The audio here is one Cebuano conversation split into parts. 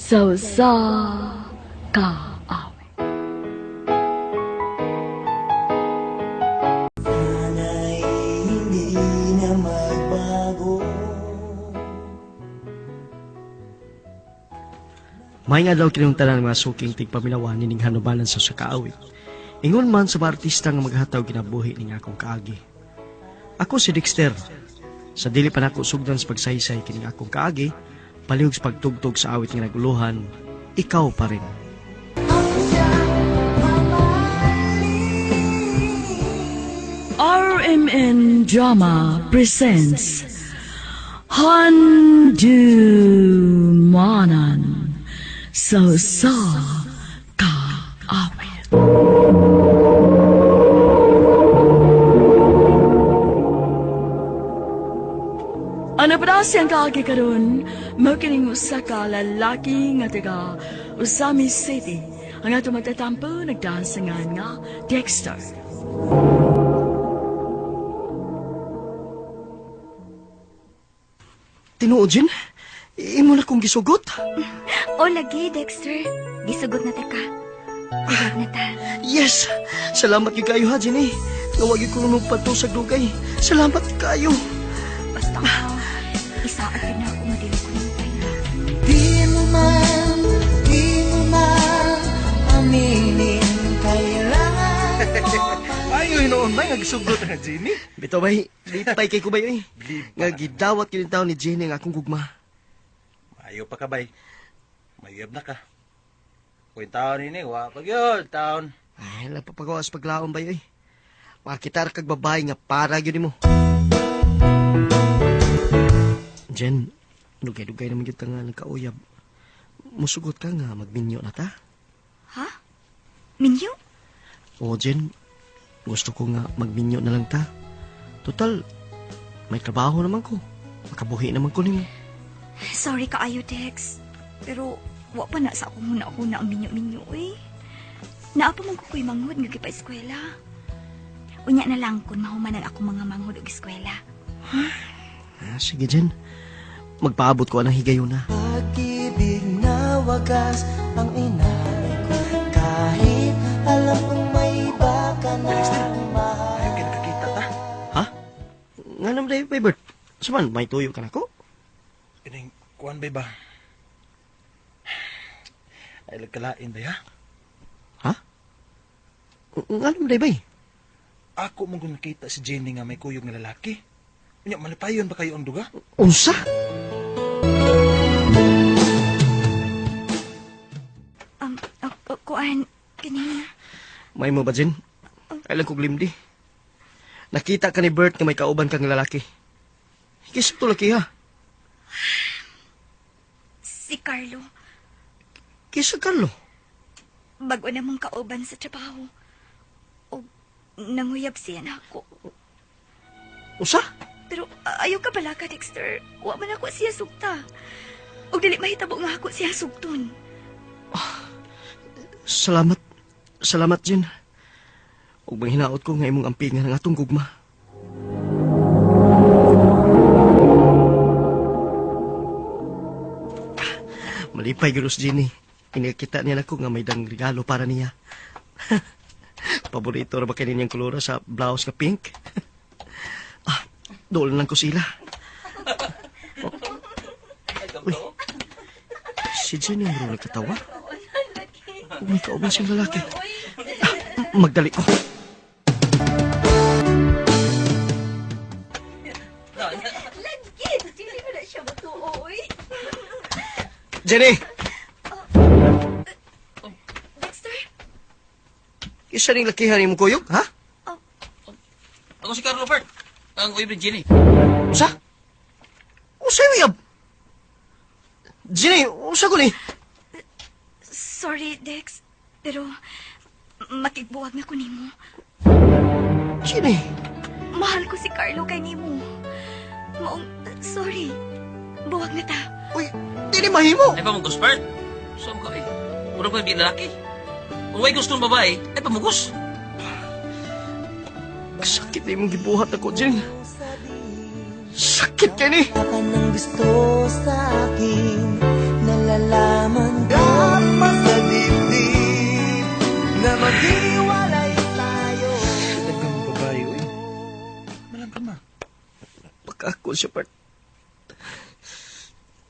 Sa usa ka awit. Sana'y hindi na magbago. May nga daw kinong tanan mga suking tigpaminawan nining hanubalan sa usa ka awit. Ingon man sa mga artista nga maghataw kinabuhi ning akong kaagi. Ako si Dexter. Sa dili pa nako sugdan sa pagsaysay kining akong kaagi, palihog sa pagtugtog sa awit nga naguluhan, ikaw pa rin. RMN Drama presents Handumanan sa usa ka awit. Ano pa siyang kaagi karon? Mao kining usa ka lalaki nga taga Ozamiz City. Ang ato magtatampo nagdansangan nga Dexter. Tinuod, Jen? Imo na kong gisugot? O lagi, Dexter. Gisugot na ta ka. Uyab na ta. Yes! Salamat gyud kayo ha, Jenny. Nga wa gyud ko nung patusag dugay. Salamat kayo. Basta ka, isaad ka na ako nga dili ko nang paya. Di mo man aminin, kailangan mo pa. Ayo hinuon ba nga gisugot nga Jenny? Bitaw bay, lipay kay ko bay oy. Nga gidawat kini taon ni Jenny ang akong gugma. Ayo pa ka bay. Mayab na ka. Kung taon ini, wa pa gyud taon. Ay, napapagawa sa paglaon bay oy. Makita ra kag babae nga para gyud nimo. Jen, dugay-dugay naman gyud ta nga nagkauyab. Musugot ka nga magminyo na ta. Ha? Minyo? Oo, Jen. Gusto ko nga magminyo na lang ta. Total, may trabaho naman ko. Makabuhi naman ko nimo. Sorry kaayo, Dex. Pero wa pa na sa akong huna-huna ang minyo-minyo, eh. Naa pa man ko ko'y manghod nga gipa-eskwela. Unya na lang kung mahuman ang akong mga manghod og eskwela. Ah, sige, Jen. Magpaabot ko ang higayuna. Pag-ibig na wagas ang inalay ko, kahit alam kong may iba ka na mahal. Ayo kay nakakita ta. Ha? Nga naman dahi, Bert. Saman, may tuyo ka na ko? Ining kuan bay ba? Ay lagkalain bay ha? Ha? Nga naman dahi, bay? Ako mong nakita si Jenny nga may kuyog nga lalaki. Unya, malipayon ba kayo ang duga? Unsa? Kuan, kanina. May mo ba, Jen? Kailan kong limdi. Nakita ka ni Bert nga may kauban kang lalaki. Kisap to laki, ha? Si Carlo. Kisa Carlo? Bago na mong kauban sa trabaho. O, nanguyab siya na ako. Usa? Pero ayaw ka pala ka, Dexter. Wa man ako siya sugta. O dili mahitabo nga ako siya sugton. Salamat. Salamat, Jen. Ug manghinaot ko nga imong ampingan ang atong gugma. Malipay gyud si Jenny. Inakita niya nako nga may dang regalo para niya. Paborito ra ba kay niyang kolor sa blouse nga pink? Dool lang ko sila. Oh. Uy, si Jenny ang marunong nagkatawa. May kauban siyang lalaki. Magdali ko. Lagi! Dili mo na siya matuo, oy. Jenny! Dexter? Isa ning lakihan imong kuyog, ha? Oh. Ako si Carlo Bert, ang uyab ni Jenny. Usa? Usa yung uyab? Jenny, usa ko ni? Sorry, Dex. Pero makigbuwag na ko nimo. Jenny! Mahal ko si Carlo kay nimo. Maong, sorry. Buwag na ta. Uy, di ni mahimo. Ay pamugos, Bert. Saan ka eh? Murag pa di lalaki. Kung way gusto ng babae, ay pamugos. Sakit na imong gibuhat ako, Jen. Sakit kay ni. Ka nang gusto sa akin, nalalaman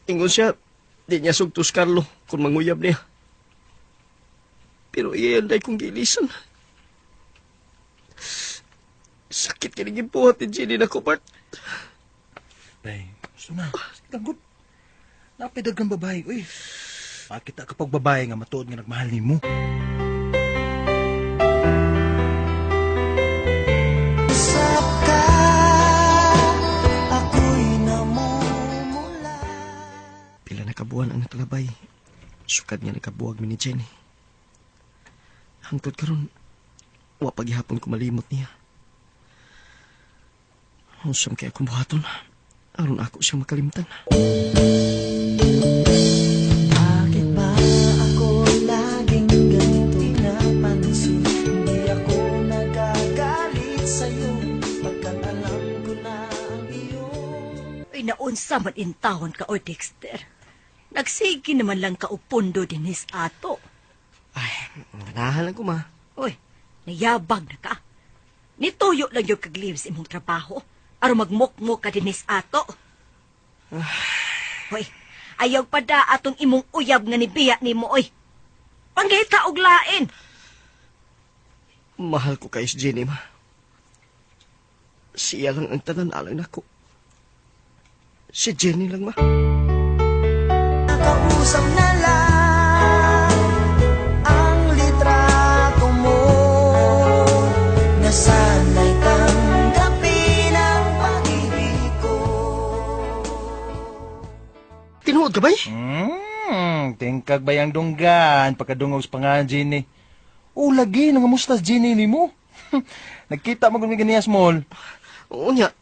Ingon siya, di niya sugtos Carlo kung manguyab niya. Pero iyan day kong gilisan. Sakit ka naging buhat ni Jenny na ko, Bart. Bay, gusto na. Sige lang, good. Napidag kang babae, uy. Makita ka pag babae nga matuod nga nagmahal nimo. Usap ka, ako'y namumula. Pila na kabuan ang nakalabay. Sukad nga nakabuwag mi ni Jenny. Hangtod karon, wa paghihapon ko malimot niya. Usam kay akong buhaton. Aron ako siyang makalimtan. Bakit ba ako laging ganito pinapansin? Hindi ako nagagalit sa'yo pagkat alam ko na ang iyong Ay, naunsa man intawon ka, o Dexter. Nagsige naman lang ka og pundo dinis ato. Ay, ganahan lang ko ma. Uy, nayabag na ka. Nituyo lang yung kagliw sa imong trabaho. Aron magmukmuk ka dinis ato. Hoy, ayaw pa da atong imong uyab nga nibiya nimo, oy. Pangita og lain. Mahal ko kay si Jenny, ma. Siya lang ang tanan alang nako. Si Jenny lang, ma. Kausap na lang ang litrato mo na sana'y tanggapin ang pag-ibig ko. Tinuod ka ba? Tingkag ba yung dunggan pagkadungog sa pangalan Jenny? Oh, lagi, nangamusta si Jenny ni mo. Nagkita mo kung ganiya small. Oo niya.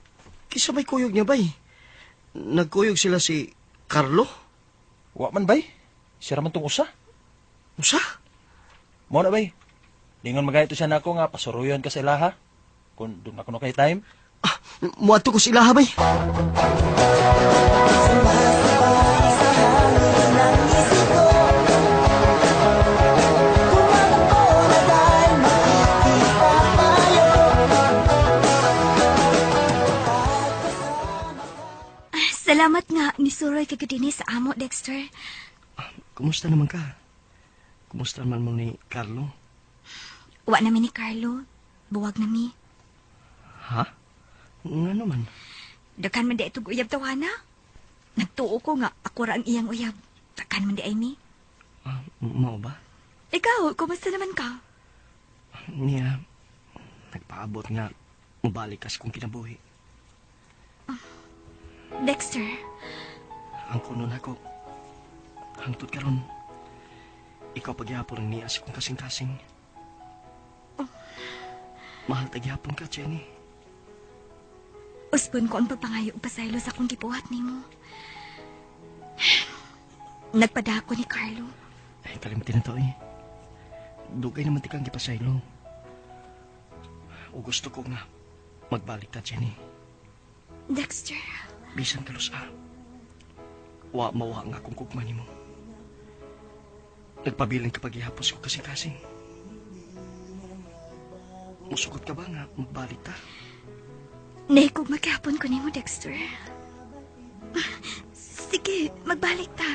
Kisa may kuyog niya, bay. Nagkuyog sila si Carlo? Wa man bay. Siya raman tong usa. Usa? Mo na bay. Lingon magayto siya nako nga pasuruyon ka sa ilaha. Kung doon ako na kay time. Ah, muadto ko sa ilaha, bay. Sumasabay sa hangin ng isip ko. Kung ako na ba'y makikita tayo. Ah, salamat nga ni Suroy kag dinhi sa amo, Dexter. Kumusta naman ka? Kumusta naman mo ni Carlo? Wa na mi ni Carlo. Buwag na mi. Ha? Nga naman. Daghan man di itong uyab tawana. Nagtuo ko nga ako ra ang iyang uyab. Daghan man di ay mi. Ah, mao ba? Ikaw, kumusta naman ka? Niya, nagpaabot nga mubalik kas kong kinabuhi. Dexter, Ang kuno nako. Hangtod karon, ikaw pagyapon ang niya sa kong kasing-kasing. Mahal tagyapon ka, Jenny. Usbon ko ang pagpangayo og pasaylo sa akong gibuhat nimo. Nagpadako ni Carlo. Ay, kalimti na to eh. Dugay naman ti kang gipasaylo. O gusto ko nga magbalik ta, Jenny. Dexter, Bisan kalusa. Wa mawa nga akong kugma nimo. Nagpabilin ka paghihapos ko kasing-kasing. Musugot ka ba nga magbalik ta? Nahikog maghapon ko nimo, Dexter. Sige, magbalik ta.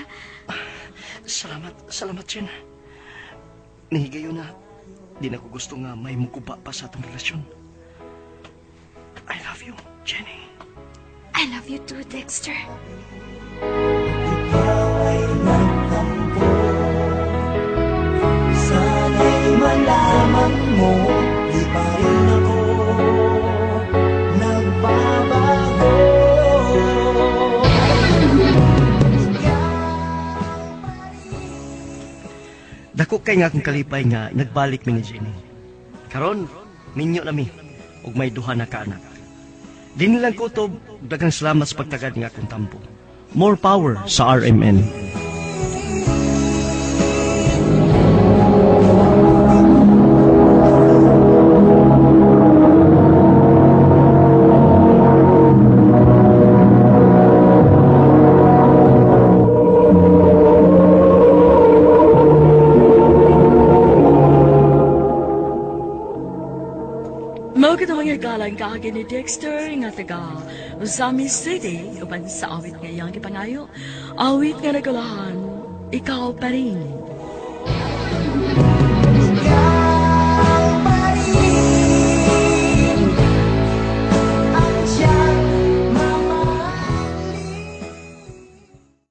Salamat, salamat, Jen. Nahigayo na. Di na ko gusto nga may mukuba pa sa atong relasyon. I love you, Jenny. I love you too, Dexter. Ikaw ay nagtampo. Sana'y malaman mo, di pa rin ako nagbabago. Dako kay nga akong kalipay nga nagbalik mi ni Jenny. Karon, minyo na mi ug may duha na ka anak. Di nilang kutob, daghang salamat sa pagtagad nga akong tampo. More power sa RMN. Mao Mao mga higala ang kaagi ni Dexter nga taga Ozamiz City uban sa awit nga iyang gipangayo. Awit nga nagulahan, Ikaw Pa Rin.